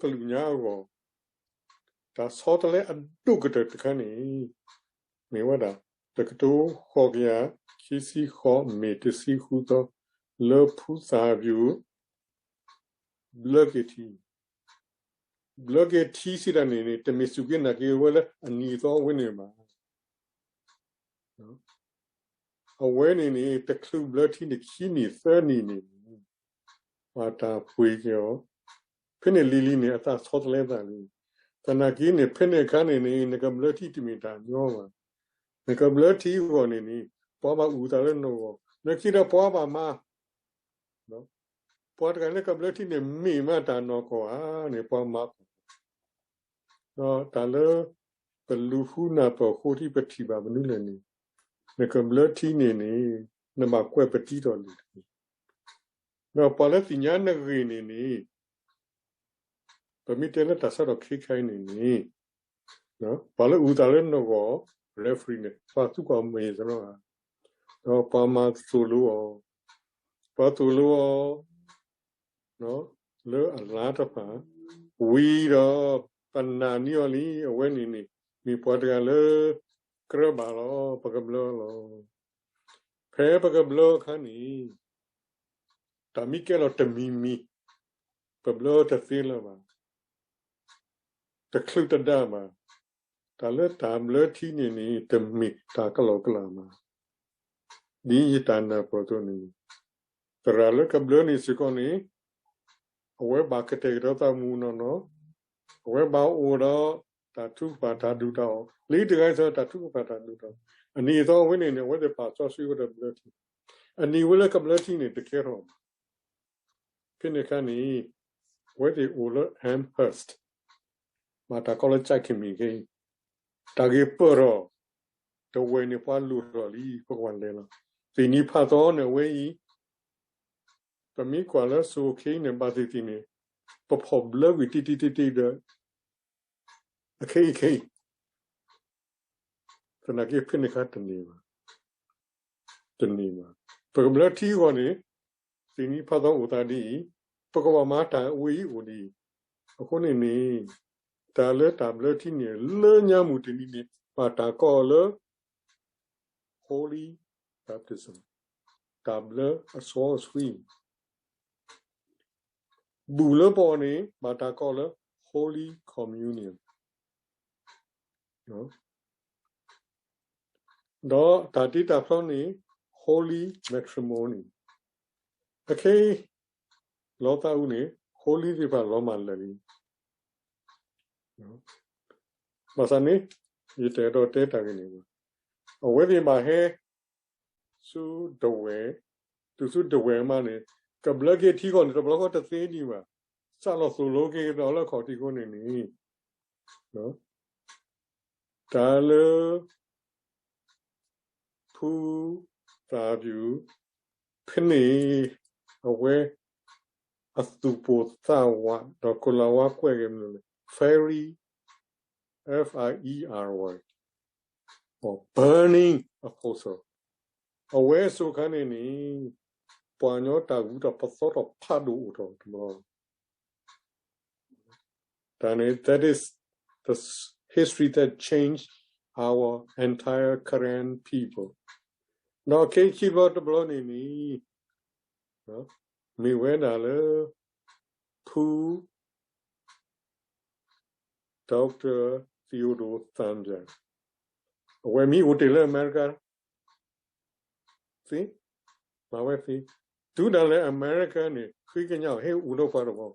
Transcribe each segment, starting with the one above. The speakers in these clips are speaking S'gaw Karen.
ကီၢ်သူလ့ၤကီၢ်ကလုာ်ညါအဂီၢ် တၢ်ဆီတလဲအဒိၣ်ကတၢၢ်တခါန့ၣ် မ့ၢ်ဝဲဒၣ် တကထိဃိးကယၤခံဆံဃိး မ့ၢ် တဆံဃုသီ လၢဖူသၣ်ပူၤ ဘျၢက့ၤထံ ဘျၢက့ၤထံစံးတၢ်န့ၣ်န့ၣ် တမ့ၢ်စူၢ်က့ၤနာ်က့ၤဝဲလၢအနံၤအသီအဝဲန့ၣ်ဘၣ်. အဝဲန့ၣ်န့ၣ် တချုးဘျၢထံန့ၣ် ခံနံၣ်သၢနံၣ်န့ၣ် ဘၣ်တၢ်ပှ့ၤက့ၤအီၤ ဖဲန့ၣ်လံၤလံၤန့ၣ် အသးဆီတလဲသးလံ. သနာ်က့န့ၣ် ဖဲန့ၣ်အခါန့ၣ်န့ၣ် နကဘျၢထံတမ့ၢ်တၢ်ညီဘၣ်. နကဘျၢထံအဂီၢ်န့ၣ်န့ၣ် ပှၤဘၣ်အုၣ်သးလၢနဂီၢ်, နက့ဒီးပှၤဘၣ်မၤ ပှၤတဂၤလၢကဘျၢထံန့ၣ် မ့ၢ်မးတၢ်နီၢ်ကီၢ်ဧါန့ၣ် ပှၤမၤကီၢ်, ဒီးတၢ်လၢ ပလူၤဃုနၢ်ပၢၢ်ဃိထံ ပထံၣ်ဘၣ်မနုၤလဲၣ်န့ၣ်, နကဘျၢထံန့ၣ်န့ၣ် နဘၣ်ကွဲးပတံထီၣ်လံၤတက့ၢ်. ဒီးပှၤလၢသ့ၣ်ညါနဂ့ၢ်န့ၣ်န့ၣ် ပမ့ၢ်တဲလၢတၢ်ဆါထီၣ်ခဲခါအံၤန့ၣ်န့ၣ် ပှၤလၢအုၣ်သးလၢနဂီၢ် referee န့ၣ် ပှၤသူၣ်ကီၢ်မ့ၢ်သနီၤဧါ, ဒီးပှၤမၤသိၣ်လိအီၤ, ပှၤသိၣ်လိအီၤ လၢအလါတဖၣ်, ဝံၤဒီး ပနာ်န့ၢ်အီၤလံ အဝဲန့ၣ်န့ၣ် မ့ၢ်ပှၤတဂၤလၢ ကြၢးဘၣ်လီၤ ပကဘျၢလီၤ. ဖဲပကဘျၢအခါန့ၣ် တၢ်မ့ၢ်ကဲလီၤတမံၤမံၤ ပဘျၢတသ့လၢၤဘၣ်, တချုးတဒါဘၣ်. တၢ်လၢတၢ်ဘျၢထံန့ၣ်န့ၣ် တမ့ၢ်တၢ်ကလီကလီဘၣ်. ဒ်ယတၢ်နၢ်ပၢၢ်အသိးန့ၣ် သရၣ်လၢကဘျၢန့ၣ်စ့ၢ်ကီးန့ၣ် အဝဲဘၣ်ကတဲာ်ကတီၤသးမူးမူးနီၢ်နီၢ်, အဝဲဘၣ်အိၣ်ဒီးတၢ်ထုကဖၣ်တၢ်ဒုၣ်တၢ်အီၣ်, လၢတဂၤအံၤ တၢ်ထုကဖၣ်တၢ်ဒုၣ်တၢ်အီၣ်, အနံၤအသီဝဲန့ၣ်န့ၣ် အဝဲသ့ၣ်ပာ်စီဆှံဝဲဒီးဘျၢထံ, အနံၤဝဲလၢကဘျၢထံန့ၣ် တကဲထီၣ်ဘၣ်. ဖဲန့ၣ်အခါန့ၣ် အဝဲသ့ၣ်အိၣ်လၢ Amherst ဘၣ်တၢ်ကိးလၢ ကၠဲးကမံၤ ခဲအံၤ, တၢ်ဂ့ၢ်ပၢၢ်ထီၣ်, တဝဲၢ်န့ၣ်ပှၤလိၣ်ထီၣ်လံ ပကဘၣ်လဲၤလီၤ. သ့ၣ်နံၤဖးသီန့ၣ်အဝဲအံၤ ပမ့ၢ်ကွၢ်လၢစိၤခဲအံၤန့ၣ် ဘၣ်သ့ၣ်သ့ၣ်န့ၣ် ပဖီၣ်ဘျၢကွံာ်တံၢ်တံၢ်တံၢ်တံၢ်ဒီး အခဲအံၤခဲအံၤ သနာ်က့ဖဲန့ၣ်အခါတန့ၢ်ဘၣ်, တန့ၢ်ဘၣ်. ပကဘျၢထံအဂီၢ်န့ၣ် သ့ၣ်နံၤဖးသီအိၣ်သးဒ်အံၤ, ပကဘၣ်မၤတၢ်အဝဲအံၤအိၣ်ဒ်အံၤ, အဃိန့ၣ်န့ၣ် တၢ်လၢတၢ်ဘျၢထံန့ၣ် လၢညါမုၢ်တနံၤန့ၣ် ဘၣ်တၢ်ကိးအီၤလၢ Holy Baptism တၢ်ဘျၢအစီအဆှံ, ဘူၣ်လၢပအီၤန့ၣ် ဘၣ်တၢ်ကိးလၢ Holy Communion ဒီးတၢ်တ့တၢ်ဖျီန့ၣ် Holy Matrimony အခဲအံၤ လီသးအူန့ၣ် Holy သ့ၣ်တဖၣ်လီၤမၢ်လၢာ်လံ. ဘၣ်ဆၣ်န့ၣ် ယတအဲၣ်ဒိးတဲတၢ်ဂ့ၢ်န့ၣ်ဘၣ်. အဝဲသ့ၣ်ဘၣ်ဟဲ ဆူဒဝဲၢ်, တုၤဆူဒဝဲၢ်မးန့ၣ် ကဘျၢက့ၤထံအဂီၢ်န့ၣ် တဘျီဃီတသ့ဒံးဘၣ်. စးလီၤသိၣ်လိက့ၤဒီးလၢအခီၣ်ထံးအဃိန့ၣ်န့ၣ် တၢ်လၢ ဖူသၣ်ပူၤ ဖဲန့ၣ် အဝဲ အသူၣ်ပိၢ်သးဝး ဒီးကိၤလၤဝါကွဲးက့ၤမနုၤလဲၣ် fiery, F I E R Y, burning apostle အဝဲအစိၤခါန့ၣ်န့ၣ် ပှၤကညီတၢ်ဂုၤထီၣ်ပသီထီၣ်ဖးဒိၣ်အိၣ်ထီၣ်တဘျီ တၢ်န့ၣ် that is the history that changed our entire Karen people. ဒီးခဲအံၤခံဘျီတဘျီန့ၣ်န့ၣ် မ့ၢ်ဝဲဒၣ်လၢ ဖူ Doctor Theodore Thunberg အဝဲမ့ၢ်အိၣ်တ့ၢ်လၢအမဲရကၤ သ့, မၤဝဲသ့, တုၤဒၣ်လဲာ်အမဲရကၤန့ၣ် ဃ့ကညးအီၤ ဟဲအိၣ်ဒီးပှၤတဘျီ,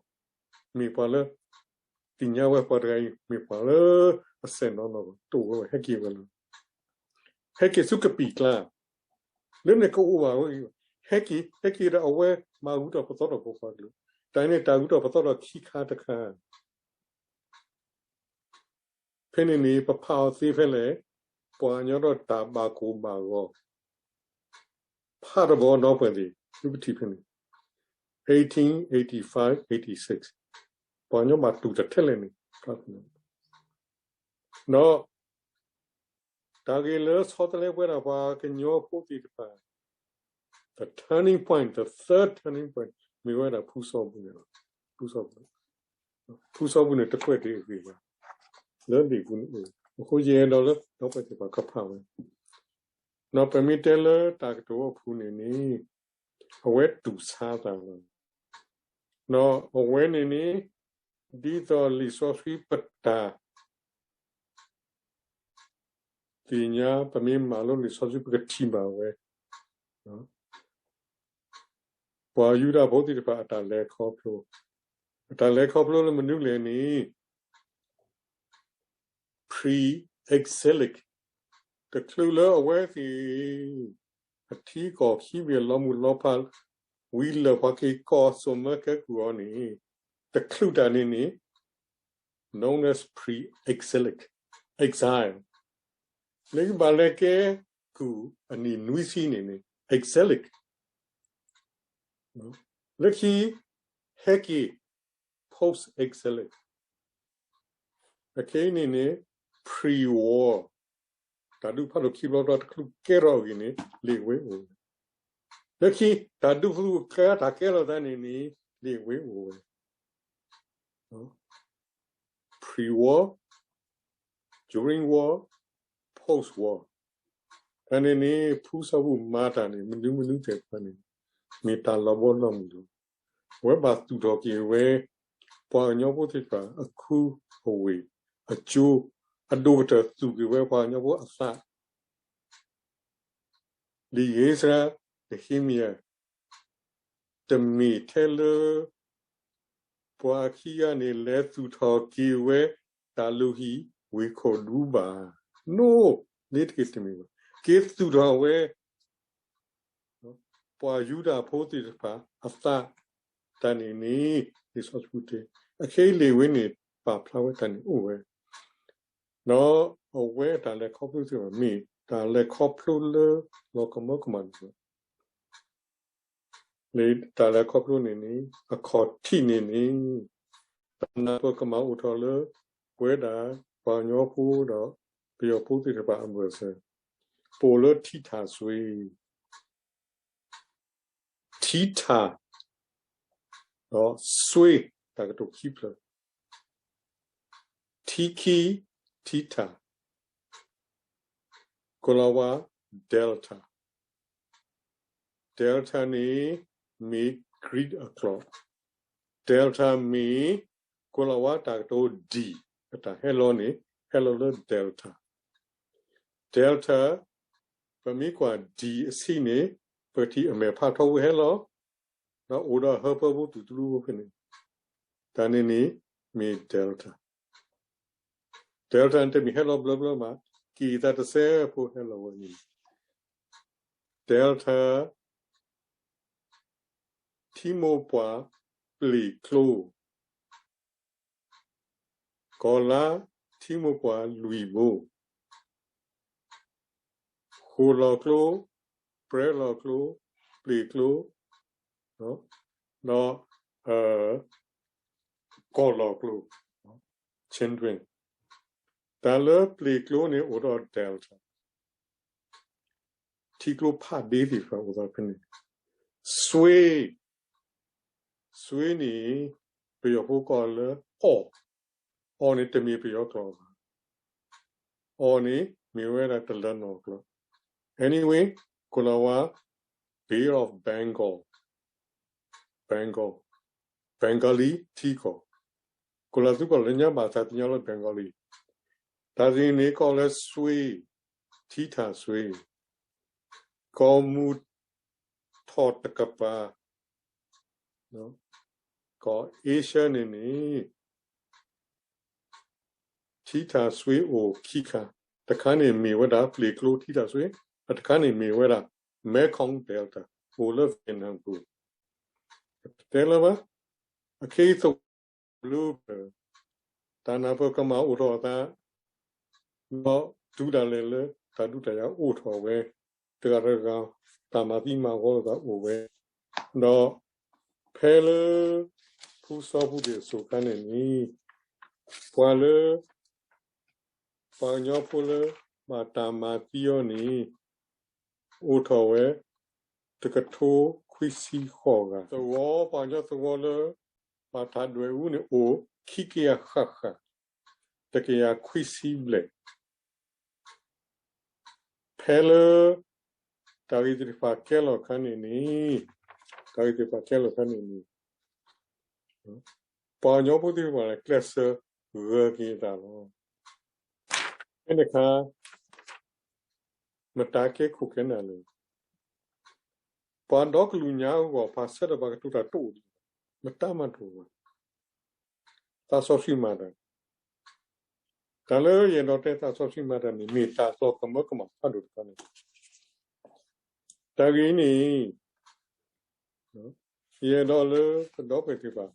မ့ၢ်ပှၤလၢ သ့ၣ်ညါဝဲပှၤတဂၤအံၤ မ့ၢ်ပှၤလၢအစဲၣ်နီၢ်နီၢ် တအိၣ်ဝဲ ဟဲက့ၤဝဲလီၤ. ဟဲက့ၤဆူကပံာ်ကျါ, လၢန့ၣ်ကအိၣ်ဘၣ်ဝဲအံၤ, ဟဲက့ၤ ဟဲက့ၤဒီးအဝဲမၤဂုၤထီၣ်ပသီထီၣ်ဖိခွါကလုာ်, တၢ်န့ၣ်တၢ်ဂုၤထီၣ်ပသီထီၣ်ခံခါတခါ ဖဲန့ၣ်န့ၣ် ပဖးအီၤသ့ဖဲလဲၣ်, ပှၤကညီဒီးတၢ်ဘၣ်ကိၢ်ဘၣ်ဂီၤ, ဖးတဘျီနီၢ်ပှဲၤသ့ၣ် သုပထံၣ်ဖဲန့ၣ် eighteen eighty-five eighty-six ပှၤကညီဘၣ်တူၢ်တၢ်ထဲလဲၣ်န့ၣ်, ဒီး တၢ်ဂ့ၢ်လၢဆီတလဲပဝဲဒၣ်ပှၤကညီဖိသ့ၣ်တဖၣ် the turning point, the third turning point မ့ၢ်ဝဲဒၣ်ဖူစီၤပူၤန့ၣ်လီၤ. ဖူစီၤပူၤ ဖုစီပူၤန့ၣ်တကွဲးတ့ၢ်အဂ့ၢ်ဘၣ်, လၢလံာ်ပူၤန့ၣ်အိၣ်, အဃိယအဲၣ်ဒိးလၢဒီပုၢ်ဝဲၢ်သ့ၣ်တဖၣ်ကဖးဝဲ, ဒီးပမ့ၢ်တဲလၢတၢ်ကတိၤအပူၤန့ၣ်န့ၣ်, အဝဲတူၢ်ဆါသးလီၤ. ဒီးအဝဲန့ၣ်န့ၣ်, ဒ်သိးလံာ်စီဆှံပတၢ် သ့ၣ်ညါ ပမ့ၢ်မၤလိလံာ်စီဆှံ ပကထံၣ်ဘၣ်ဝဲ ပှၤယူဒၤဖိသ့ၣ်တဖၣ်အတၢ်လဲၤခီဖျိ, အတၢ်လဲၤခီဖျိလၢမနုၤလဲၣ်န့ၣ် pre-exilic, တချုးလၢအဝဲသ့ၣ် အထံကီၢ်ခံဘ့ၣ်လီၤမုၢ်လီၤဖး ဝံၤလၢပှၤက့ၤကီၢ်စိာ်မၢကဲကုၢ်အီၤန့ၣ်, တချုးတၢ်န့ၣ်န့ၣ် known as pre-exilic, exile, လၢကဘၣ်လဲၤကဲကုၢ်အနံၣ်နွံဆံန့ၣ်န့ၣ် exilic, လၢခံ ဟဲက့ၤ post-exilic, အခဲအံၤန့ၣ်န့ၣ် pre-war, တၢ်ဒုးဖးဒိၣ်ခံဘျီတဘျီတချုးကဲထီၣ်အဂ့ၢ်န့ၣ် လံာ်ဝဲအိၣ်ဝဲ, လၢခံ တၢ်ဒုးဖးဒိၣ်ကဲတၢ်ကဲထီၣ်သးန့ၣ်န့ၣ် လံာ်ဝဲအိၣ်ဝဲ pre-war, during war, post-war, တၢ်န့ၣ်န့ၣ် ဖုစီပူၤမၤတၢ်န့ၣ် မနုၤမနုၤသ့ၣ်တဖၣ်န့ၣ် မ့ၢ်တၢ်လီၤဘီလီၤမုၢ်လီၤ. အဝဲဘၣ်သူၣ်ထီၣ်က့ၤဝဲ ပှၤကညီဖိသ့ၣ်တဖၣ် အခူအဝ့ၢ် အကၠိ အဒိၣ်ကတၢၢ်သူၣ်က့ၤဝဲပှၤကညီဖိအသး လံာ်ဧ့စြၤ နဟ့မယၤ တမ့ၢ်ထဲလၢ ပှၤအခံဂၤန့ၣ် လဲၤသူၣ်ထီၣ်က့ၤဝဲ တၢ်လုၢ်ဟံၣ်ဝ့ၢ်ခိၣ်ဒူဘၣ်. နိ လ့တက့ၢ်တမ့ၢ်ဘၣ်. က့ၤသူၣ်ထီၣ်ဝဲ ပှၤယူဒၤဖိသ့ၣ်တဖၣ်အသး တၢ်န့ၣ်န့ၣ် လံာ်စီဆှံတဲ အခဲအံၤလံာ်ဝဲန့ၣ် ပာ်ဖျါဝဲတၢ်န့ၣ်အိၣ်ဝဲ ဒီးအဝဲအတၢ်လဲၤခီဖျိသ့ၣ်တဖၣ် မ့ၢ်တၢ်လဲၤခီဖျိလၢ လီၤကမၢကမၣ်န့ၣ်လီၤ. လၢတၢ်လဲၤခီဖျိန့ၣ်န့ၣ် အခီၣ်ထံးန့ၣ်န့ၣ် တၢ်နၢ်ပၢၢ်ကမၣ်အိၣ်ထီၣ်လၢ ပဝဲဒၣ်ပှၤကညီဖိဒီး ပယီၤဖိသ့ၣ်တဖၣ်အဘၢၣ်စၢၤ ပအိၣ်လၢထံထၣ်စွ့ ထံထၣ် ဒီးစွ့ တၢ်ကတိၤခံဖျၢၣ် ထံခံ ထံထၣ် ကိၤလၤဝါ Delta, Delta န့ၣ် မ့ၢ် Greek အကျိာ်, Delta မ့ၢ် ကိၤလၤဝါတၢ်ကတိၤ D အတၢ်ဟဲလီၤန့ၣ် ဟဲလီၤလၢ Delta, Delta ပမ့ၢ်ကွၢ် D အဆံးန့ၣ် ပကထံၣ်အမဲာ်ဖးထီဝဲဟဲလီၤ ဒီးအိၣ်ဒီးဟၢဖၢဖိတူၢ်တရူးဖိဖဲန့ၣ်, တၢ်န့ၣ်န့ၣ် မ့ၢ် Delta, Delta န့ၣ်တမ့ၢ်ဟဲလီၤဘျၢဘျၢမး, က့ၤသးတစဲးဖိဟဲလီၤဝဲန့ၣ်, Delta ထံမိၢ်ပှၢ်ပျ့ၤကျိ ကီၢ်လါထံမိၢ်ပှၢ်လွံၢ်ဘိ, ဃိၣ်လီၤကျိ, ပြဲလီၤကျိ, ပျ့ၤကျိ, ဒီး ကီၢ်လီၤကျိ, Qinghai, တၢ်လၢပျ့ၤကျိန့ၣ်အိၣ်ဒီး Delta, ထံကျိဖးဒ့သ့ၣ်တဖၣ်အိၣ်ဒီးဖဲန့ၣ်, စွ့, စွ့န့ၣ် ပယီၤဖိကိးလၢ အီၣ်, အီၣ်န့ၣ်တမ့ၢ်ပယီၤကျိာ်ဘၣ်, အီၣ်န့ၣ် မ့ၢ်ဝဲဒၣ်တလၢနီၢ်ကျိာ်, anyway ကိၤလၤဝါ Bay of Bengal, Bengal, Bengali ထံကီၢ်, ကိၤလၤသူကီၢ်လၢညါဘၣ်သးသ့ၣ်ညါလၢ Bengali, တၢ်သ့ၣ်န့ၣ်ကိးလၢစွ့, ထံထၣ်စွ့, ကီၢ်မုၢ်ထီၣ်တကပၤ, ကီၢ်အ့ရှၢန့ၣ်န့ၣ် ထံထၣ်စွ့အိၣ်ခံခါ, တခါန့ၣ်မ့ၢ်ဝဲဒၣ်ပျ့ၤကျိထံထၣ်စွ့, တခါန့ၣ်မ့ၢ်ဝဲဒၣ် Mekong Delta အိၣ်လၢ Vietnam ပူၤ, တဲလၢၤဘၣ်, အခဲအံၤသဝီဘျုး, တၢ်နၢ်ပၢၢ်ကမၣ်အိၣ်ထီၣ်အသး ဒီးတုၤဒၣ်လဲာ်လၢတၢ်ဒုးတၢ်ယၤအိၣ်ထီၣ်ဝဲ, တဂၤတဂၤ တၢ်မၤသံမၤဝီလိာ်သးအိၣ်ဝဲ, ဒီးဖဲလၢ ဖုစီဖူသ့ၣ်အစိၤခါန့ၣ်န့ၣ်, ပှၤလၢ ပှၤကညီဖိလၢ ဘၣ်တၢ်မၤသံအီၤန့ၣ် အိၣ်ထီၣ်ဝဲ တကထိခွံဆံဃိးဂၤ, သဝီ ပှၤကညီသဝီလၢ ဘၣ်တၢ်ဒွဲၣ်အူန့ၣ်အိၣ် ခံကယၤဃၣ်ဃၣ်, တကယၤခွံဆံဘျဲၣ်, ဖဲလၢ တၢ်ဂ့ၢ်သ့ၣ်တဖၣ်ကဲလီၤအခါန့ၣ်န့ၣ်, တၢ်ဂ့ၢ်သ့ၣ်တဖၣ်ကဲလီၤအခါန့ၣ်န့ၣ်, ပှၤကညီဖိသ့ၣ်တဖၣ်န့ၣ် ကျဲးစၢးဂၢၢ်က့ၤအသးလီၤ. ဖဲန့ၣ်အခါ မတၤကဲခိၣ်ကဲနၢ်လဲၣ်. ပှၤဒီကလုာ်ညါအဂီၢ် ပှၤဆၢထၢၣ်ပှၤကတိၤတၢ်တအိၣ်ဒံး, မတၤမးတအိၣ်ဘၣ်. သးစီဆှံမၤတၢ်, တၢ်လၢယအဲၣ်ဒိးတဲသးစီဆှံမၤတၢ်န့ၣ် မ့ၢ်တၢ်လီၤကမၢကမၣ်ဖးဒိၣ်တခါန့ၣ်, တၢ်ဂ့ၢ်အံၤန့ၣ် ယအဲၣ်ဒိးလၢပဒီပုၢ်ဝဲၢ်သ့ၣ်တဖၣ်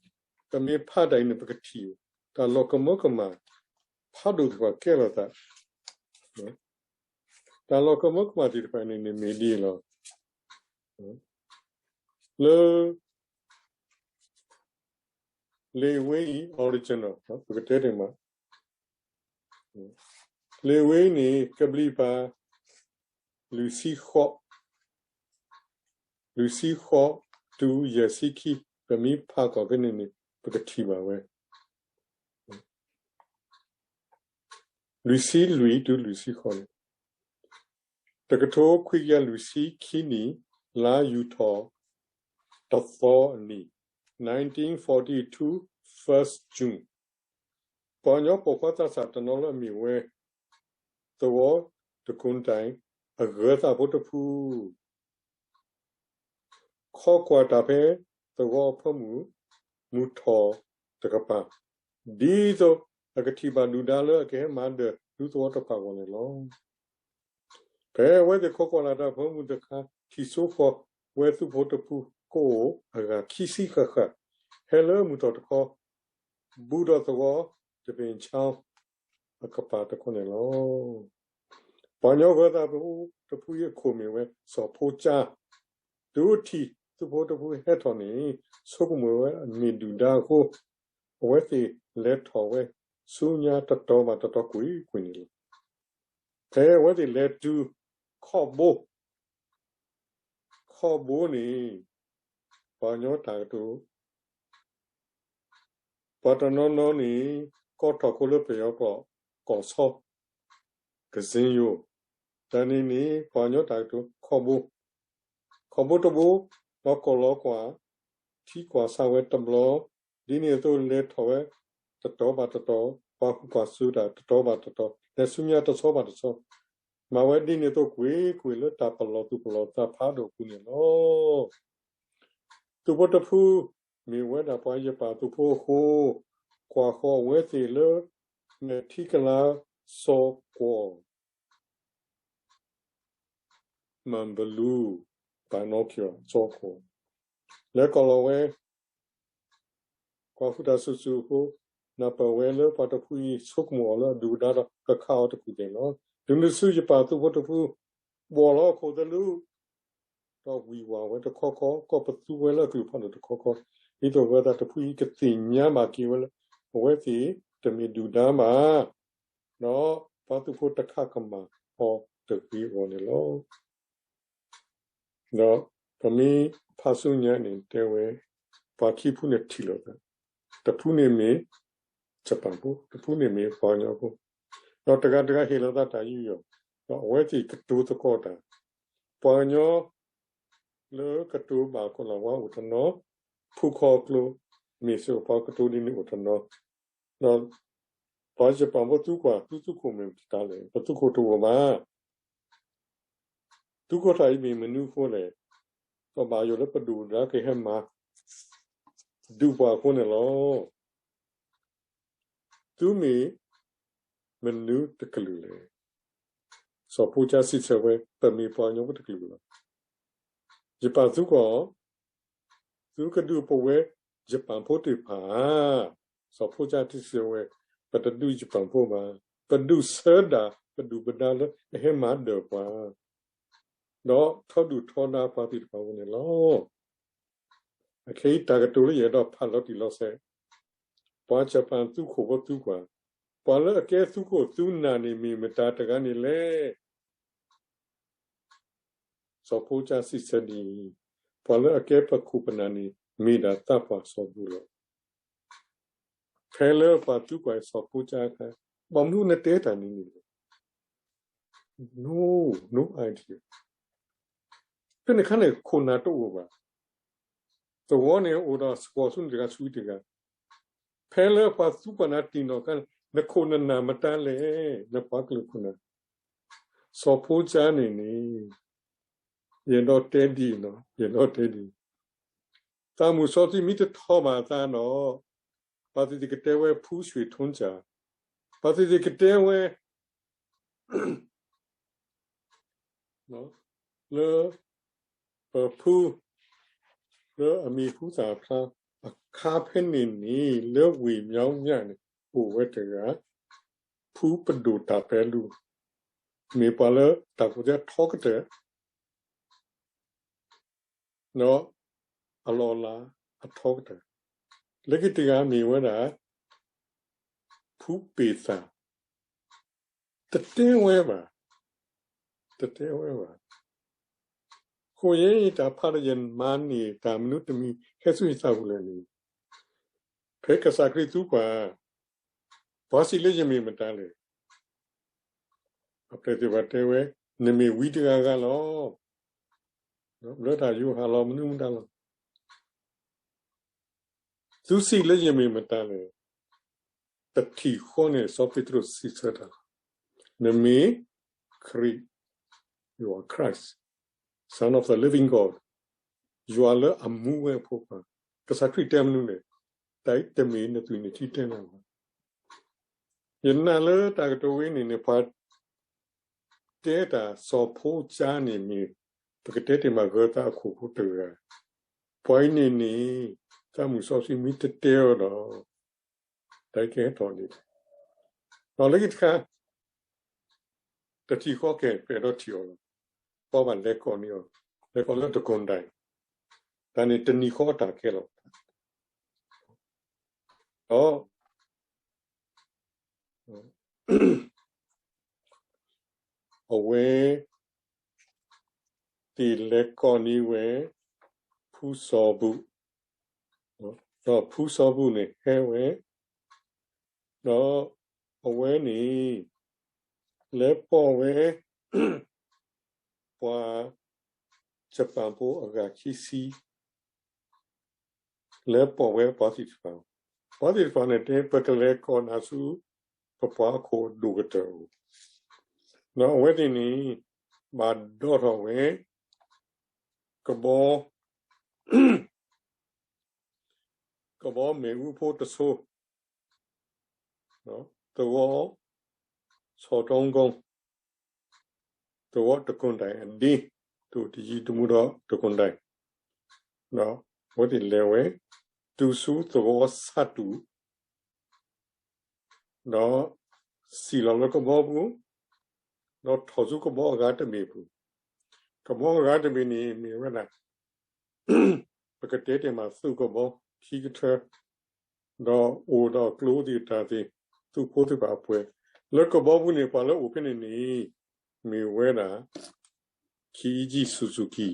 ပမ့ၢ်ဖးတၢ်အံၤန့ၣ် ပကထံၣ် တၢ်လီၤကမၢကမၣ် ဖးဒိၣ်သ့ၣ်တဖၣ်ကဲလိာ်သး, တၢ်လီၤကမၢကမၣ်သ့ၣ်တဖၣ်န့ၣ်န့ၣ်မ့ၢ်ဒ်အံၤလီၤ. လၢ လံာ်ဝဲအံၤ original ပကတဲတ့ၢ်မး, လံာ်ဝဲအံၤန့ၣ် ကဘျံးပၤ လွံၢ်ဆံဃိး, လွံၢ်ဆံဃိး တုၤယဲၢ်ဆံခံ, ပမ့ၢ်ဖးကီၢ်ဖဲန့ၣ်န့ၣ် ပကထံၣ်ဘၣ်ဝဲ လွံၢ်ဆံလွံၢ်တုၤလွံၢ်ဆံဃိးန့ၣ်, တကထိခွံကယၤလွံၢ်ဆံခံနံၣ် လါယူၤထီၣ် တသီအနံၤ, nineteen forty-two, first June, ပှၤကညီပိာ်ခွါသးစၢ်တနီၤလၢအမ့ၢ်ဝဲ သဝီတကိတၢၢ် အဂၢၤသးဖိတဖု ခိးကွၢ်တၢ်ဖဲသဝီအဖၢမုၢ် မုၢ်ထီၣ်တကပၤ, ဒ်သိးအကထံၣ်ဘၣ်ဒုၣ်ဒါလၢအကဟဲမၤဒၢၣ်ဒူသဝီတဖၣ်အဂီၢ်န့ၣ်လီၤ. ဖဲအဝဲသ့ၣ်ခိးကွၢ်လၢ်တၢ်ဖၢမုၢ်တခါ ထံၣ်ဆိဃီၤဝဲသုးဖိတဖု ကအိၣ်အဂၤခံဆံဃၣ်ဃၣ်, ဟဲလၢမုၢ်ထီၣ်တခီ ဘူးဒီးသဝီတဘ့ၣ်ဆါ အကပၤတခီန့ၣ်လီၤ. ပှၤကညီဂၢၤသးဖိတဖုအံၤအခိၣ်မ့ၢ်ဝဲ စီၤဖိကၠါ, တုၤထံၣ်သုးဖိတဖုဟဲထီၣ်န့ၣ် ဆိကမိၣ်ဝဲအမ့ၢ်ဒုၣ်ဒါအဃိ အဝဲသ့ၣ်လဲၤထီၣ်ဝဲဆူညါတတီၤဘၣ်တတီၤကွ့ၢ်ကွ့ၢ်န့ၣ်လီၤ. ဖဲအဝဲသ့ၣ်လဲၤတုၤခီၣ်ဘိ ခီၣ်ဘိန့ၣ် ပှၤကညီတၢ်ကတိၤ ပှၤတနီၤနီၤန့ၣ် ကိးထီၣ်ခိၣ်လၢပယီၤကျိာ် ကီၢ်ဆီ ကစ့ယိၤ, တၢ်န့ၣ်န့ၣ် ပှၤကညီတၢ်ကတိၤ ခီၣ်ဘိ, ခီၣ်ဘိတဘိ, ဒီးကိးလီၤကွၢ် ထံကွၢ်ဆးဝဲတဘျီ, ဒ်န့ၣ်အသိးလဲၤထီၣ်ဝဲ တတီၤဘၣ်တတီၤ, ပာ်ဃူပာ်စူၤတၢ်တတီၤဘၣ်တတီၤ, လဲၤဆူညါတဆီဘၣ်တဆီ, မၤဝဲဒ်န့ၣ်အသိးကွ့ၢ်ကွ့ၢ်လၢတၢ်ပလီၢ်သူၣ်ပလီၢ်သးဖးဒိၣ်အပူၤန့ၣ်လီၤ. သုးဖိတဖု မ့ၢ်ဝဲဒၣ်ပှၤယပၣ်သုးဖိအဃိ, ကွၢ်ဃီၤအဝဲသ့ၣ်လၢ မဲာ်ထံကလၤစီၤကွီၢ် မၢၣ်ဘလူး ပၢ်နီၣ်ခံ စီၤကွီၢ် လဲၤကိးလီၤဝဲ ကွၢ်ဃူတၢ်စုာ်စုာ်အဃိ, နၢ်ပၢၢ်ဝဲလၢပှၤတဖုအံၤဆိကမိၣ်အီၤလၢအဒုၣ်အဒါဒီးကခးအီၤတကူၣ်သ့ၣ်လီၤ. တုၤနုၤဆူယပၣ်သုးဖိတဖု ဘှီၣ်လီၤအခိၣ်သလုး ဒီးဝံၢ်ဝၢ်ဝဲတခီခီ, ကိးပသူဝဲလၢအကလုၢ်ဖးဒိၣ်တခီခီ, ဒ်သိးဂၢၤသးတဖုအံၤကသ့ၣ်ညါဘၣ်က့ၤဝဲလၢ အဝဲသ့ၣ်တမ့ၢ်ဒုၣ်ဒါဘၣ်, ဒီးပှၤသုးဖိတခးကမၣ်အီၤတဂ့ၤအဂီၢ်န့ၣ်လီၤ. ဒီးပမ့ၢ်ဖးဆူညါန့ၣ်တဲဝဲ, ပှၤခံဖုန့ၣ်ထံၣ်လိာ်သး, တဖုန့ၣ်မ့ၢ် ယပၣ်ဖိ, တဖုန့ၣ်မ့ၢ်ပှၤကညီဖိ, ဒီးတဂၤတဂၤဟ့ၣ်လီၤသးတၢ်ယူးယီၣ်, ဒီးအဝဲသ့ၣ်ကတိၤသကိးတၢ်, ပှၤကညီ လၢကတိၤဘၣ်ကီးလီၤဝါအိၣ်တနီၤ, ဖုခီကျိ မ့ၢ်စ့ၢ်ကီးပှၤကတိၤဒ်န့ၣ်အိၣ်တနီၤ, ဒီးပှၤယပၣ်ဖိသုကွၢ် သုသုးခိၣ်မ့ၢ်တၢ်လဲၣ်, ပသုးခိၣ်တအိၣ်ဘၣ်. သုးခိၣ်တၢ်အံၤမ့ၢ်မနုၤအဃိလဲၣ်, ကဘၣ်ယိၣ်လၢပဒုၣ်ပဒါကဟဲမၤ ဒုးပှၤအဃိန့ၣ်လီၤ. သုမ့ၢ်မနုၤတကလုာ်လဲၣ်. စီၤဖိကၠါစံးဆၢဝဲ ပမ့ၢ်ပှၤကညီဖိတကလုာ်လီၤ. ယပၣ်သုကွၢ်, သုကဒုးပဝဲယပၣ်ဖိသ့ၣ်တဖၣ်ဧါ. စီၤဖိကၠါစံးဆၢဝဲ ပတဒုးယပၣ်ဖိဘၣ်, ပဒုးဆၢဒၣ်ပဒုၣ်ပဒါလၢအဟဲမၤဒၢၣ်ပှၤ ဒီးထီဒုၣ်ထီဒါပှၤသ့ၣ်တဖၣ်အဂီၢ်န့ၣ်လီၤ. အခဲအံၤတၢ်ကတိၤလၢယအဲၣ်ဒိးဖးလီၤတံၢ်လီၤဆဲး, ပှၤယပၣ်သုးခိၣ်ဖိသုကွၢ်, ပှၤလၢအကဲသုးခိၣ်သုးနၢ်န့ၣ်မ့ၢ်မတၤတဂၤန့ၣ်လဲၣ်. စီၤဖိကၠါစံးဆၢဒ်အံၤ, ပှၤလၢအကဲပခိၣ်ပနၢ်န့ၣ် မ့ၢ်ဒၣ်သးပှၢ်စီၤဘူၣ်လီၤ. ဖဲလၢပှၤသူပှၤစီၤဖိကၠါအခါ, ဘၣ်မနုၤနတဲတၢ်န့ၣ်န့ၣ်လဲၣ်. No, no idea. ဖဲန့ၣ်အခါန့ၣ် ခိၣ်နၢ်တအိၣ်ဘၣ်. သဝီန့ၣ်အိၣ်ဒီးစှီၤဆူန့ၣ်တဂၤဆူတဂၤ. ဖဲလၢပှၤသူပှၤနၤတံၢ်နီၢ်အခါန့ၣ် နခိၣ်နနၢ်မတၤလဲၣ်, နပှၤကလုာ်ခိၣ်နၢ်. စီၤဖိကၠါန့ၣ်န့ၣ် ယအဲၣ်ဒိးတဲဒ်အံၤ, ယအဲၣ်ဒိးတဲဒ်အံၤ, သးမုၢ်စီဆှံမ့ၢ်တထီၣ်ဘၣ်အသးဒီး ပှၤသ့ၣ်သ့ၣ်ကတဲဝဲဖုရွှ့ၣ်ထွန်းကြည်, ပှၤသ့ၣ်သ့ၣ်ကတဲဝဲ လၢ ပဖု လၢအမံၤဟူသၣ်ဖျါအခါဖဲန့ၣ်န့ၣ် လၢဝ့ၢ်မၠီညၣ်န့ၣ် အိၣ်ဝဲတဂၤ ဖုပဒိၣ်တၢ်ပဲလူ, မ့ၢ်ပှၤလၢတၢ်ကူၣ်သ့အထီကတၢၢ် ဒီးအလီၢ်အလၤအထီကတၢၢ်, လၢခံတဂၤမ့ၢ်ဝဲဒၣ် ဖုပ့ၤသၣ်, တတဲဝဲဘၣ်, တတဲဝဲဘၣ်. အဃိယဲတၢ်ဖးဒီးယမၤန့ၢ်တၢ်မနုၤတမံၤဟဲဆူယသးပူၤလဲၣ်န့ၣ်, ဖဲကစၢ်ခရံာ်သူပှၤ, ပှၤစံးလၢယမ့ၢ်မတၤလဲၣ်. အပျဲၢ်သ့ၣ်တဖၣ်တဲဝဲ, နမ့ၢ်ဝံတဂၤဂၤလီၤ. လၢတၢ်ယိၤဟၣ်လီၤ မနုၤမတၤလီၤ. သုစံးလၢယမ့ၢ်မတၤလဲၣ်. တထံၣ်ဃီန့ၣ် စီၤပ့းတရူးစံးဆၢတၢ်, နမ့ၢ်ခရံာ်, You are Christ, Son of the living God. ယွၤလၢအမူဝဲအဖိခွါ, ကစၢ်ခရံာ်တဲမနုၤလဲၣ်. တၢ်အံၤတမ့ၢ်နသွံၣ်နထံတဲလၢၤဘၣ်. ယနာ်လၢတၢ်ကတိၤဝဲန့ၣ်န့ၣ် ပှၤတဲတၢ်စီၤဖိကၠါန့ၣ်မ့ၢ် ပကတဲတ့ၢ်မးဂၢၤသးအခိၣ်ဖိတဂၤ, ပှၤအံၤန့ၣ်န့ၣ် သးမုၢ်စီဆှံမ့ၢ်တတဲအီၤဒီး တၢ်အံၤကဟဲထီၣ်န့ၣ်, ဒီးလၢခံတခါ တထံၣ်ဃီကဲ ပအဲၣ်ဒိးထံၣ်အီၤလီၤ. ပှၤဘၣ်လဲၤကိးန့ၢ်အီၤ, လဲၤကိးလၢတကိၢ်ဒဲး, တၢ်န့ၣ်တနံၤဃီတၢ်ကဲလီၤ. ဒီး အဝဲသ့ၣ်လဲၤကိးန့ၢ်ဝဲ ဖုစီၤဘူၣ်, ဒီးဖုစီၤဘူၣ်န့ၣ်ဟဲဝဲ, ဒီးအဝဲန့ၣ် လဲၤပိာ်ဝဲ ပှၤ ယပၣ်ဖိအဂၤခံဆံ လဲၤပိာ်ဝဲပှၤသ့ၣ်တဖၣ်, ပှၤသ့ၣ်တဖၣ်န့ၣ်တဲ ပကလဲၤကိးနၤဆူ ပပှၤဟီၣ်ခိၣ်ဒိၣ်ကတၢၢ်အအိၣ်, ဒီးအဝဲသ့ၣ်န့ၣ် ဘၣ်ဒိးထီၣ်ဝဲ ကဘီ ကဘီမ့ၣ်အူဖိတဆိ, သဝီ ဆီၣ်တီကီ, သဝီတကိၢ်ဒဲးအဒ့, တယံာ်တမူဒီးတကိၢ်ဒဲး, ဒီးအဝဲသ့ၣ်လဲၤဝဲ တုၤဆူသဝီဆၣ်တူၣ်, ဒီးစံၣ်လီၤလၢကဘီပူၤ, ဒီးထီၣ်ဆူကဘီအဂၤတဘ့ၣ်ပူၤ, ကဘီအဂၤတဘ့ၣ်န့ၣ်မ့ၢ်ဝဲဒၣ် ပကတဲတ့ၢ်မးသုးကဘီခံကထၢ, ဒီးအိၣ်ဒီးကျိသ့ၣ်တၢ်သ့ၣ်, သုးဖိသ့ၣ်တဖၣ်အပှဲၤ, လၢကဘီပူၤန့ၣ် ပှၤလၢအိၣ်ဖဲန့ၣ်န့ၣ် မ့ၢ်ဝဲဒၣ် Keiji Suzuki,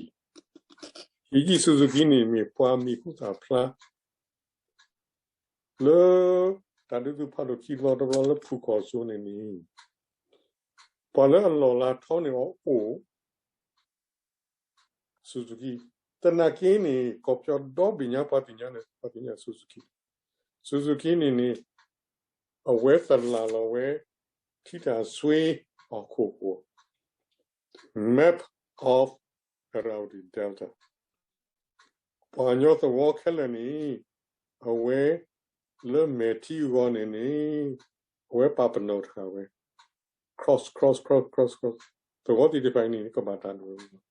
Keiji Suzuki န့ၣ်မ့ၢ်ပှၤမံၤဟူသၣ်ဖျါ လၢတၢ်ဒုးသုးဖးဒိၣ်ခံဘျီတဘျီလၢဖုၣ်ကီၢ်စိန့ၣ်န့ၣ်, ပှၤလၢအလီၢ်လၤထီန့ၢ်အီၤအိၣ် Suzuki, သနာ်က့န့ၣ် ကီၢ်ပယီၤဒီဘ့ၣ်ညါပှၤသ့ၣ်ညါန့ၣ် ပှၤသ့ၣ်ညါ Suzuki, Suzuki န့ၣ်န့ၣ် အဝဲသလၣ်လီၤဝဲ ထံတၢ်ဆွ့အဟီၣ်ခိၣ် Map of Irrawaddy Delta, ပှၤကညီသဝီခဲလၢာ်န့ၣ် အဝဲလၢမဲာ်ထံအဂီၢ်န့ၣ်န့ၣ် အဝဲပာ်ပနီၣ်တဃာ်ဝဲ cross cross cross cross cross, သဝီသ့ၣ်တဖၣ်အံၤန့ၣ် ကဘၣ်တၢ်ဒိၣ်, ဘၣ်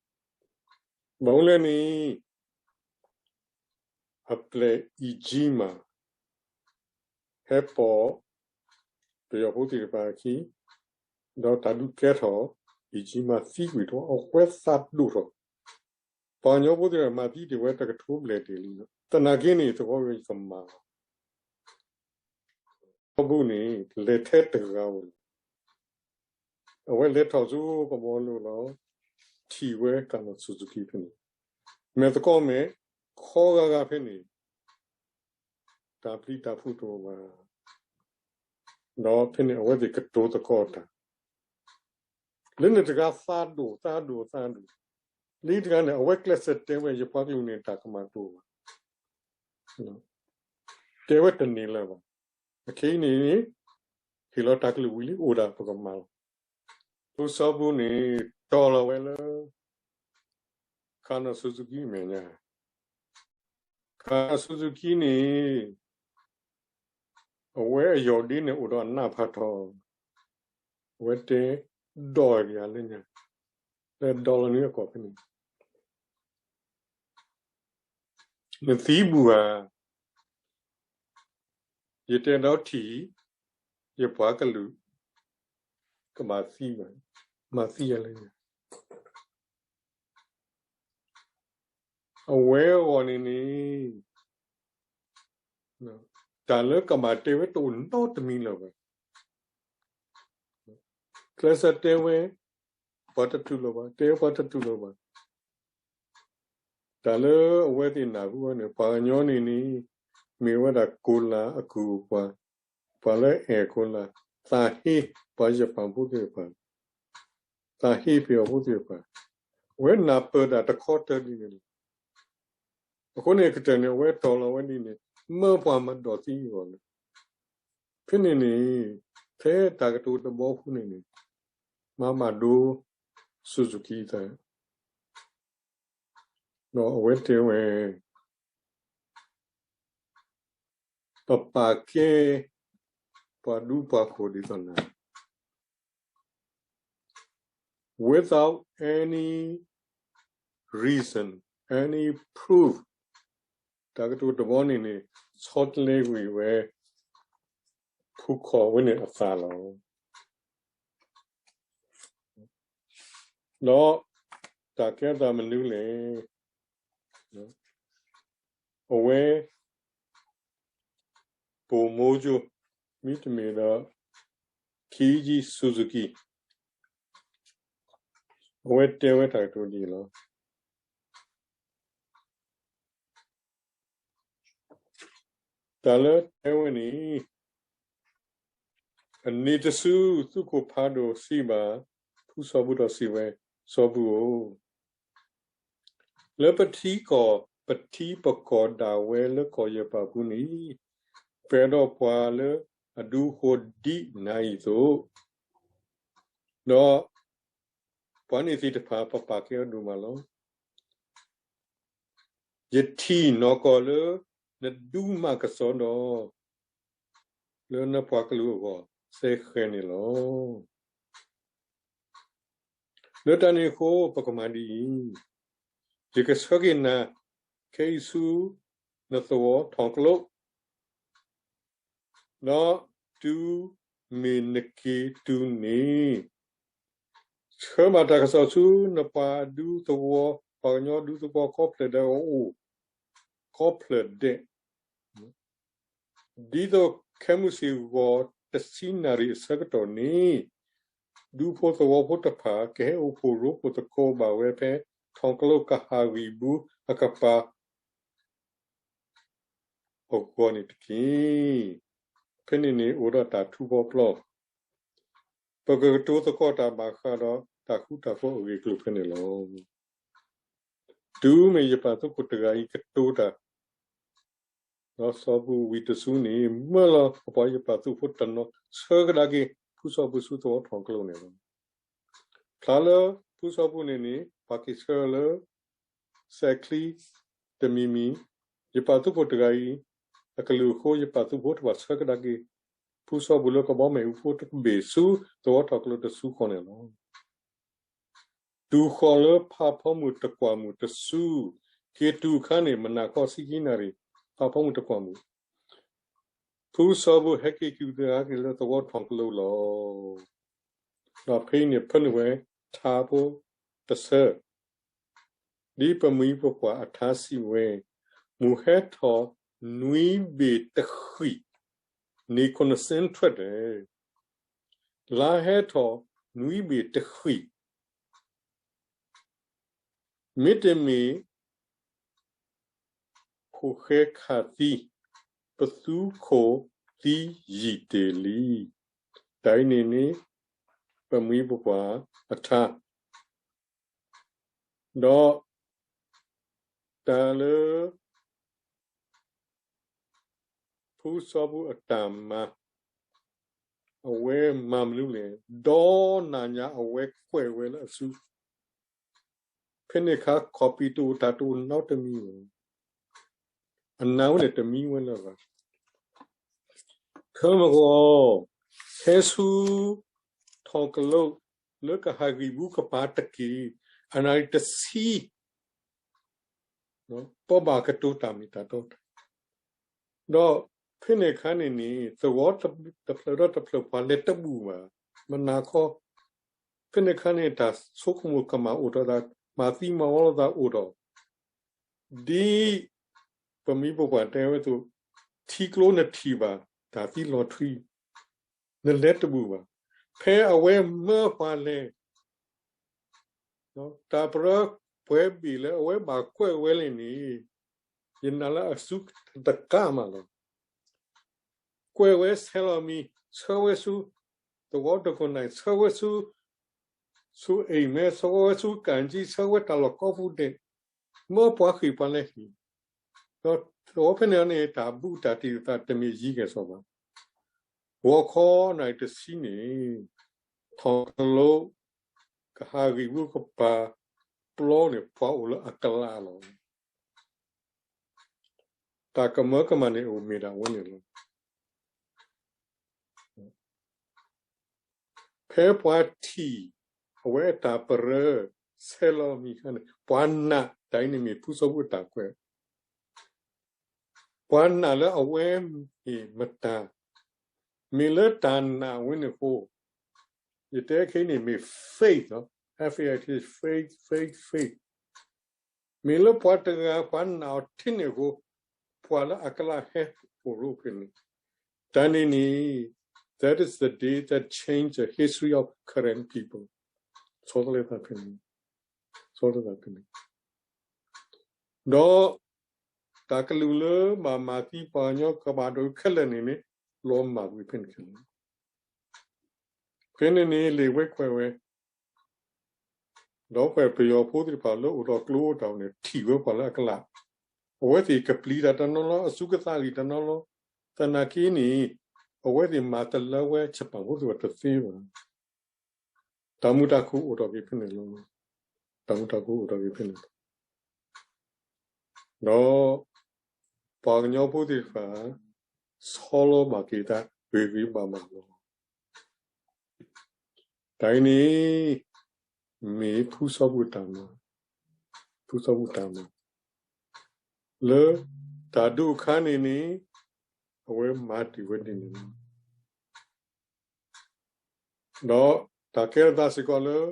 မနုၤလဲၣ်န့ၣ် အပျဲၢ် Ijima ဟဲပိာ်ပယီၤဖိသ့ၣ်တဖၣ်အခံ, ဒီးတၢ်ဒုးကဲထီၣ် Ijima သံကွံာ်ထီၣ် အဝဲသးဒိၣ်ထီၣ်, ပှၤကညီဖိသ့ၣ်တဖၣ်မၤသံတ့ၢ်ဝဲတကထိဘျဲၣ်တ့ၢ်လံ, သနာ်က့န့ၣ် သဝီဝဲကမၤလီၤ သဝီပူၤန့ၣ် လဲၤထဲတဂၤဧိၤလီၤ. အဝဲလဲၤထီၣ်ဆူကဘီလိၤလီၤ, ထံၣ်ဝဲကးလီၤ Suzuki ဖဲန့ၣ်, မဲာ်သကိးမဲာ် ခီဂာ်ဂာ်ဖဲန့ၣ်, တၢ်ပျံၤတၢ်ဖုးတအိၣ်ဘၣ်. ဒီးဖဲန့ၣ်အဝဲသ့ၣ်ကတိၤသကိးတၢ် လၢန့ၣ်တဂၤသးဒိၣ်သးဒိၣ်သးဒိၣ်, လၢတဂၤန့ၣ် အဝဲကျဲးစၢးတဲဝဲ ယပှၤကလုာ်န့ၣ် တၢ်ကမၤတအိၣ်ဘၣ်, တဲဝဲတန့ၢ်လၢၤဘၣ်. အခဲအံၤန့ၣ် ဟ့ၣ်လီၤတၢ်ကလုၢ်ဝံၤလံ အိၣ်ဒၣ်ပကမၤလီၤ. ဖုစီၤဘူန့ၣ် တီၤလီၤဝဲလၢ ခါနီၤစူၤစူၤကံအမဲာ်ညါ, ခါနီၤစူၤစူၤကံန့ၣ် အဝဲအယီၢ်ဒ့န့ၣ်အိၣ်ဒီးအနးဖးထီ, အဝဲတဲ ဒီးယၤလၢညါ, တဲဒီးလီၤန့ၣ်အကိာ်ဖဲန့ၣ် နသံဘူးဧါ, ယတဲဒီးထံၣ် ယပှၤကလုာ် ကဘၣ်သံဘၣ်, မၤသံယၤလၢညါ. အဝဲအဂီၢ်န့ၣ်န့ၣ် တၢ်လၢကဘၣ်တဲဝဲတအိၣ်နီတမံၤလၢၤဘၣ်. ကျဲးစၢးတဲဝဲ ပှၤတတူၢ်လိာ်ဘၣ်, တဲဝဲပှၤတတူၢ်လိာ်ဘၣ်. တၢ်လၢအဝဲသ့ၣ်နၢ်ဟူဝဲန့ၣ် ပှၤကညီန့ၣ်န့ၣ် မ့ၢ်ဝဲဒၣ်ကိးလၢအကုၢ်အပှၤ, ပှၤလၢအဲၣ်ကိးလၢ သးဟ့ပှၤယပၣ်ဖိသ့ၣ်တဖၣ်, သးဟ့ပှၤဖိသ့ၣ်တဖၣ်, အဝဲနၢ်ပၢၢ်တၢ်တခီတၢၤဒ်န့ၣ်လီၤ. အဃိန့ၣ်ကတၢၢ်န့ၣ် အဝဲတီၤလီၤဝဲဒ်န့ၣ် မၢပှၤမၤဒိးသံအဂီၢ်လီၤ. ဖဲန့ၣ်န့ၣ် ဖဲတၢ်ကတိၤတဘီအဃိန့ၣ်န့ၣ် မၤဘၣ်ဒိ စူၤစူၤကံသး ဒီးအဝဲတဲဝဲ ပပာ်ကဲ ပှၤဒူပှၤဃိၤဒ်သိးနၤ without any reason, any proof, တၢ်ကတိၤတဘီန့ၣ်န့ၣ် ဆီတလဲကွံာ်ဝဲ ဖူခီၣ်ဝဲန့ၣ်အသးလီၤ. ဒီးတၢ်ကဲအသးမနုၤလဲၣ်, အဝဲ ပိာ်မိကၠိ မ့တမ့ၢ်ဒီး Keiji Suzuki အဝဲတဲဝဲတၢ်ကတိၤဒ်အံၤလီၤ. တၢ်လၢတဲဝဲန့ၣ် အန့ၣ်တစု သုးခိၣ်ဖးဒိၣ်စံးဘၣ် ဖုစီၤဘူဒီးစံးဝဲ, စီၤဘူဧၢ, လၢပထံကီၢ် ပထံပကီၢ်ဒၣ်ဝဲလၢကီၢ်ယပၣ်ပူၤန့ၣ် ပှဲၤဒီးပှၤလၢအဒူဃိဒ်နၤအံၤအသိး, ဒီးပှၤန့ၣ်သ့ၣ်တဖၣ် ပပာ်ကဲအီၤဒိၣ်မးလီၤ. ယထံၣ်နီၢ်ကီၢ်လၢ နဒုးမၤကစီဒီး လၢနပှၤကလုာ်အဂီၢ် စဲဃဲၤန့ၣ်လီၤ. လၢတၢ်န့ၣ်အဃိ ပကမၤဒ်အံၤ, ယကဆှၢက့ၤနၤ ခဲအံၤဆူ နသဝီထီၣ်ကျိ ဒီးတုၤမ့ၢ်နက့ၤတုၤန့ၣ်, ဆှၢဘၣ်တၢ်ကစီၣ်ဆူနပှၤဒူသဝီ, ပှၤကညီဒူသဝီကိးဖျၢၣ်ဒဲးအအိၣ်, ကိးဖျၢၣ်ဒဲး, ဒ်သိးခဲမုၢ်ဆ့ၣ်ဂီၤတဆံနၣ်ရံၣ်အဆၢကတီၢ်န့ၣ်, ဒူဖိသဝီဖိတဖၣ် ကဟဲအိၣ်ဖှိၣ်ရိဖှိၣ်သကိးဘၣ်ဝဲဖဲ ထီၣ်ကျိကဟၣ်ဂံၢ်ဘုအကပၤ အဂီၢ်န့ၣ်တက့ၢ်. ဖဲန့ၣ်န့ၣ် အိၣ်ဒီးတၢ်ထူးဖီပျီ, ပကကတိၤသကိးတၢ်ဘၣ်ဃးဒီးတၢ်ဃူတၢ်ဖိးအဂ့ၢ်အကျိၤဖဲန့ၣ်လီၤ. တုၤမ့ၢ်ယပၣ်သုးခိၣ်တဂၤအံၤကတိၤတၢ် ဒီးစီၤဘူဝံၤတစုန့ၣ် မၢလီၤအပှၤယပၣ်သုးဖိတနီၤ ဆှၢကဒါက့ၤ ဖုစီၤဘူဆူသဝီထီၣ်ကျိန့ၣ်လီၤ. ဖျါလၢ ဖုစီၤဘူန့ၣ်န့ၣ် ပာ်က့ၤဆှၢလၢ စဲးချံတမံၤမံၤ, ယပၣ်သုးဖိတဂၤအံၤ အကလုၢ်အဃိ ယပၣ်သုးဖိတဖၣ်ဆှၢကဒါက့ၤ ဖုစီၤဘူလၢကဘီမုၢ်ဖိတကဘ့ၣ်ဆူသဝီထီၣ်ကျိတစုဃီန့ၣ်လီၤ. တုၤဃီၤလၢဖးဖီမုၢ်တကွၢ်မုၢ်တစု, က့ၤတုၤအခါန့ၣ် မုၢ်နၤခီဆံခံနၣ်ရံၣ်, ဖးဖီမုၢ်တကွၢ်မုၢ်, ဖုစီၤဘူဟဲက့ၤကဒါက့ၤလၢသဝီထီၣ်ကျိလီၤ. ဒီးဖဲအံၤန့ၣ် ဖၢနုာ်ဝဲထါဖိတဆၢ, ဒ်ပမှံၤပပှၢ်အထါစံးဝဲ, မုၢ်ဟဲထီၣ်နွံဘ့ၣ်တဃံၣ်, န့ၣ် concentrate လါဟဲထီၣ်နွံဘ့ၣ်တဃံၣ်, မ့တမ့ၢ် ခိၣ်ဃဲခးသံ, ပသုးခိၣ်သံယံာ်တ့ၢ်လံ. တၢ်အံၤန့ၣ်န့ၣ် ပမိၢ်ပပၢ်အထါ ဒီး တၢ်လၢ ဖုစီၤပူအတၢ်မၤ အဝဲမၤမနုၤလဲၣ်, ဒီးနၤညါအဝဲကွဲးဝဲလၢအစု ဖဲန့ၣ်အခါ ခီပီတအိၣ်တၢ်တအိၣ်နီတမံၤဘၣ်, အနၢ်ဝဲန့ၣ်တမံဝဲလၢၤဘၣ်. ခဲမုၢ်ဂီၤ ဟဲဆူ ထီၣ်ကလိာ် လၢကဟးဂံၢ်ဘုကပၤတက့ၢ်, အနၣ်ရံၣ်တဆံ ပဘၣ်ကတိၤတၢ်မ့ၢ်တၢ်တီတၢ်, ဒီးဖဲန့ၣ်အခါန့ၣ်န့ၣ် သဝီတဖျၢၣ်ဒီးတဖျၢၣ်ပှၤလဲၤတဘူၣ်ဘၣ်, မနၤခီ ဖဲန့ၣ်အခါန့ၣ် တၢ်ဆိကမိၣ်ကမၣ်အိၣ်ဒီး တၢ်မၤသံမၤဝီလိာ်သးအိၣ်ဒီး ဒ်ပမိၢ်ပပၢ်တဲဝဲအသိး, ထံကျိနထံၣ်ဘၣ် တၢ်သံလီၤထွံ နလဲၤတဘူၣ်ဘၣ်. ဖဲအဝဲမၢပှၤလဲၤ တၢ်ပရၢပှဲၤဘ့ၣ်လၢအဝဲဘၣ်ကွဲးဝဲလဲၣ်န့ၣ် ယနာ်လၢအစုတကးမးလီၤ. ကွဲးဝဲဆဲးလီၤမံၤ, ဆှၢဝဲဆူ သဝီတခိၣ်နၢ်, ဆှၢဝဲဆူ ဆူအ့ၣ်မဲ, ဆှၢဝဲဆူကၣ်ကၠံ, ဆှၢဝဲတၢ်လီၢ်ကိးပူၤဒဲး, မၢပှၤဃ့ၢ်ပှၤလဲၤဟံၣ်, ဒီးသဝီဖဲန့ၣ်န့ၣ် တၢ်ဘူးတၢ်တံာ်သးတမ့ၢ်ယံၤကဲၣ်ဆိးဘၣ်. ဂီၤခီနၣ်ရံၣ်တဆံန့ၣ် ထီၣ်ကလိာ် ကဟးဂံၢ်ဘုကပၤ ပျီန့ၣ် ပှၤအိၣ်လၢအကလးလီၤ. တၢ်ကမၢကမၣ်န့ၣ်အိၣ်မ့ၢ်ဒၣ်ဝဲန့ၣ်လီၤ. ဖဲပှၤထံၣ် အဝဲအတၢ်ပရၢ ဆဲးလီၤမံၤအခါန့ၣ် ပှၤနာ် တၢ်အံၤန့ၣ်မ့ၢ်ဖုစီၤပူအတၢ်ကွဲး, ပှၤနာ်လၢအဝဲမ့ၢ်မတၤ, မ့ၢ်လၢတၢ်နာ်ဝဲန့ၣ်အဃိ, ယတဲခဲအံၤန့ၣ်မ့ၢ် faith လီၤ, F A I T H, faith, faith, faith. မ့ၢ်လၢပှၤတဂၤပှၤနာ်အီၤထဲန့ၣ်အဃိ, ပှၤလၢအကလးဟဲအိၣ်ရိဖဲန့ၣ်, တၢ်န့ၣ်န့ၣ် that is the day that changed the history of Karen people. ဆီတလဲသးဖဲန့ၣ်, ဆီတလဲသးဖဲန့ၣ်, ဒီး တၢ်ကလုၢ်လၢဘၣ်မၤသံပှၤကညီကမၣ်ဒိၣ်ခဲလၢာ်န့ၣ်န့ၣ် လီၤမၢ်ကွံာ်ဖဲန့ၣ်ခဲလၢာ်. ဖဲန့ၣ်န့ၣ် လံာ်ဝဲကွဲးဝဲ, ဒီးပှၤပယီၤဖိသ့ၣ်တဖၣ်လၢအိၣ်ဒီးကျိအိၣ်တၢ်အိၣ်န့ၣ် ထံၣ်ဝဲပှၤလၢအကလး, အဝဲသ့ၣ်ကပျံၤတၢ်တနီၤလီၤ, အစူၢ်ကသးဂံၢ်တနီၤလီၤ, သနာ်က့န့ၣ် အဝဲသ့ၣ်မၤတလၢဝဲ ယပၣ်ဖိသ့ၣ်တဖၣ်တသ့ဘၣ်. တၢ်မုာ်တၢ်ခုၣ်အိၣ်ထီၣ်က့ၤဖဲန့ၣ်လီၤ. တၢ်မုာ်တၢ်ခုၣ်အိၣ်ထီၣ်က့ၤဖဲန့ၣ်လီၤ. ဒီး ပှၤကညီဖိသ့ၣ်တဖၣ် ဆီလီၤဘၣ်က့ၤတၢ်ဂ့ၤဂ့ၤဘၣ်ဘၣ်လီၤ. တၢ်အံၤန့ၣ် မ့ၢ်ဖုစီၤပူတၢ်မၤ, ဖုစီၤပူတၢ်မၤ, လၢတၢ်ဒုးအခါန့ၣ်န့ၣ် အဝဲမၤတ့ၢ်ဝဲဒ်န့ၣ်လီၤ. ဒီးတၢ်ကဲထီၣ်သးစ့ၢ်ကီးလၢ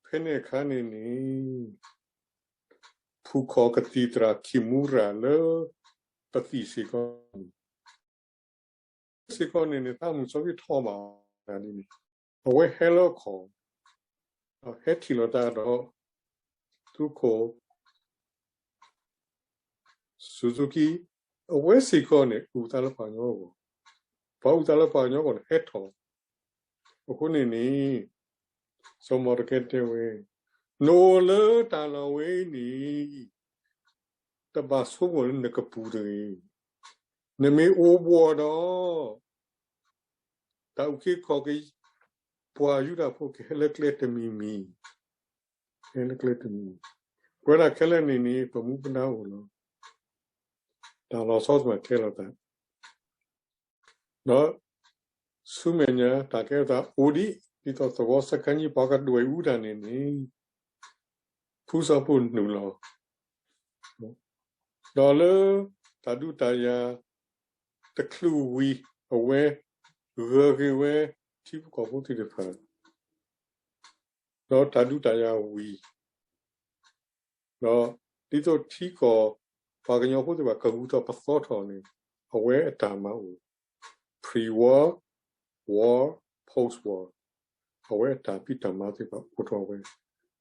ဖဲန့ၣ်အခါန့ၣ်န့ၣ် ဖုခီၣ်ကသံၣ်သရၣ်ခံမူရၤလၢ ပသံၣ်စ့ၢ်ကီး စ့ၢ်ကီးန့ၣ်န့ၣ် သးမုၢ်စီဆှံထီၣ်ဘၣ်ဒ်န့ၣ်, အဝဲဟဲလၢခီၣ်, ဟဲထံၣ်လိာ်သးဒီး သုးခိၣ် Suzuki, အဝဲစ့ၢ်ကီးန့ၣ် အုၣ်သးလၢပှၤကညီအဂီၢ်, ပှၤအုၣ်သးလၢပှၤကညီအဂီၢ်န့ၣ် ဟဲထီၣ်, အဃိန့ၣ်န့ၣ် စီၤမီၣ်တကဲတဲဝဲ, နအိၣ်လၢတၢ်လီၢ်ဝဲအံၤန့ၣ် တဘၣ်ဆိကမိၣ်လၢနကပူၤတဂ့ၤ. နမ့ၢ်အိၣ်ဘှီၣ်ဒီး တၢ်အုၣ်က့ၤခီၣ်က့ၤ ပှၤယူဒၤဖိကဟဲလၢကျဲတမံၤမံၤ, ဟဲလၢကျဲတမံၤမံၤ, ပဝဲဒၣ်ခဲလၢာ်န့ၣ်န့ၣ် ပမူပဒါအိၣ်လီၤ. တၢ်လီၤဆီတမၤကဲလိာ်သး ဒီးဆူမဲာ်ညါ တၢ်ကဲထီၣ်သးအိၣ်ဒံး ဒ်သိးသဝီစခါညံပှၤကဒွဲၣ်အူတၢ်န့ၣ်န့ၣ် ဖုစီၤပူနုာ်လီၤ, ဒီးလၢတၢ်ဒုးတၢ်ယၤတချုးဝံၤ အဝဲ ဂၢၢ်က့ၤဝဲထံဖိကီၢ်ဖိသ့ၣ်တဖၣ် ဒီးတၢ်ဒုးတၢ်ယၤဝံၤ ဒီးဒ်သိးထံကီၢ် ပှၤကညီဖိသ့ၣ်တဖၣ်ကဂုၤထီၣ်ပသီထီၣ်န့ၣ် အဝဲအတၢ်မၤအိၣ် pre-war, war, post-war, အဝဲအတၢ်ဖံးတၢ်မၤသ့ၣ်တဖၣ်အိၣ်ထီၣ်ဝဲ,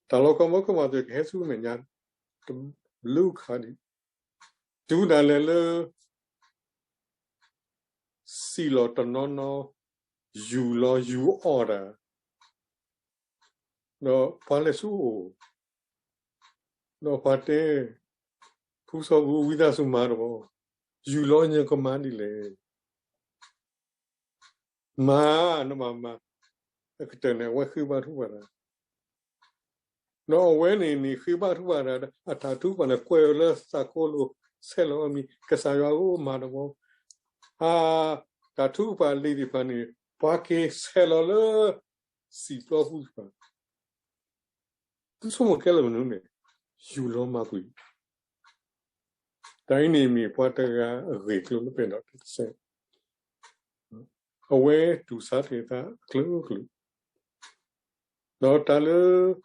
တၢ်လီၤကမၢကမၣ်သ့ၣ်ကဟဲဆူမဲာ်ညါ တဘျုးခါဒံး တုၤဒၣ်လဲာ်လၢ စံၣ်လီၤတနီၤနီၤ ယူၤလီၤယူၤအီၣ်တၢ်, ဒီးပှၤလဲၤဆူအအိၣ်, ဒီးပှၤတဲ, ဖုစီၤဘူ ဝံသးစူၤမၤတဘီ, ယူၤလီၤ နကမၤဒ်လဲၣ်. မၤ, နဘၣ်မၤ, အကတၢၢ်န့ၣ် အဝဲဃ့ဘါထုကဖၣ်တၢ် ဒီးအဝဲန့ၣ်န့ၣ် ဃ့ဘါထုကဖၣ်တၢ်, အတၢ်ထုကဖၣ်န့ၣ် ကွဲးအီၤလၢသးကိးလိာ် ဆဲးလီၤအီၤမံၤ, ကစၢ်ယွၤဧၢ မၤတဘီ, အ, တၢ်ထုကဖၣ်လံာ်သ့ၣ်တဖၣ်န့ၣ် ပှၤက့ၤဆဲးလီၤလၢ စံာ်ပျီပူၤတဖၣ်, သုဆိကမိၣ်ကဲလၢမနုၤန့ၣ်, ယူၤလီၤမၤကွံာ် တၢ်အံၤန့ၣ်မ့ၢ်ပှၤတဂၤအဂ့ၢ်ကျိၤလၢပဲဒိးတစဲး, အဝဲတူၢ်ဆါတ့ၢ်အသးအကလုာ်ကလုာ်, ဒီးတၢ်လၢ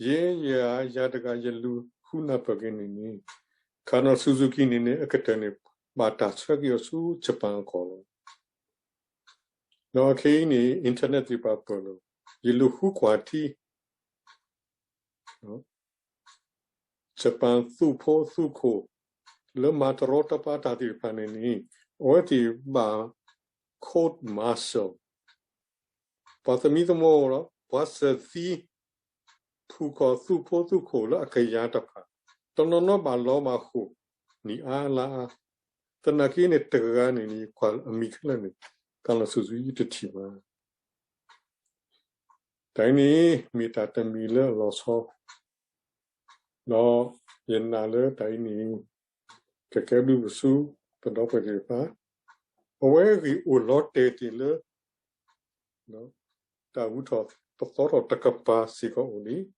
ယဲယၤယၤတဂၤယလူၤဃုနၢ်ပၢၢ်က့ၤန့ၣ်န့ၣ်, Kano Suzuki န့ၣ်န့ၣ် အကတၢၢ်န့ၣ် ဘၣ်တၢ်ဆှၢက့ၤအီၤဆူ Japan အကီၢ်လီၤ. ဒီးခဲအံၤန့ၣ် internet သ့ၣ်တဖၣ်ပၢၢ်လီၤ, ယလူၤဃုကွၢ်ထံ Japan သုးဖိသုးခိၣ် လၢမၤတရီတပါတၢ်သ့ၣ်တဖၣ်န့ၣ်န့ၣ်, အဝဲသ့ၣ်ဘၣ် court martial, ပှၤသမံသမိးဒီး ပှၤစၢၤသံ ဖုၣ်ကိာ်သုးဖိသုးခိၣ်လၢအကယၤတဖၣ်, တနီၤနီၤဘၣ်လီၤဘၣ်ဃိာ် နံၣ်အါလါအါ, သနာ်က့န့ၣ် တဂၤန့ၣ်န့ၣ် ကွၢ်အမံၤခဲလၢာ်န့ၣ် Kano Suzuki ယတထံၣ်ဘၣ်. တၢ်အံၤန့ၣ် မ့ၢ်တၢ်တမံၤလၢအလီၤဆီ, ဒီးယနာ်လၢတၢ်အံၤန့ၣ် ကကဲဘျုးပဆူ ပဒီပုၢ်ဝဲၢ်သ့ၣ်တဖၣ်, အဝဲအဂ့ၢ်အိၣ်လီၤတဲာ်တ့ၢ်လၢ တၢ်အူထီၣ်ပသီထီၣ်တကပၤစ့ၢ်ကီးအိၣ်လံ.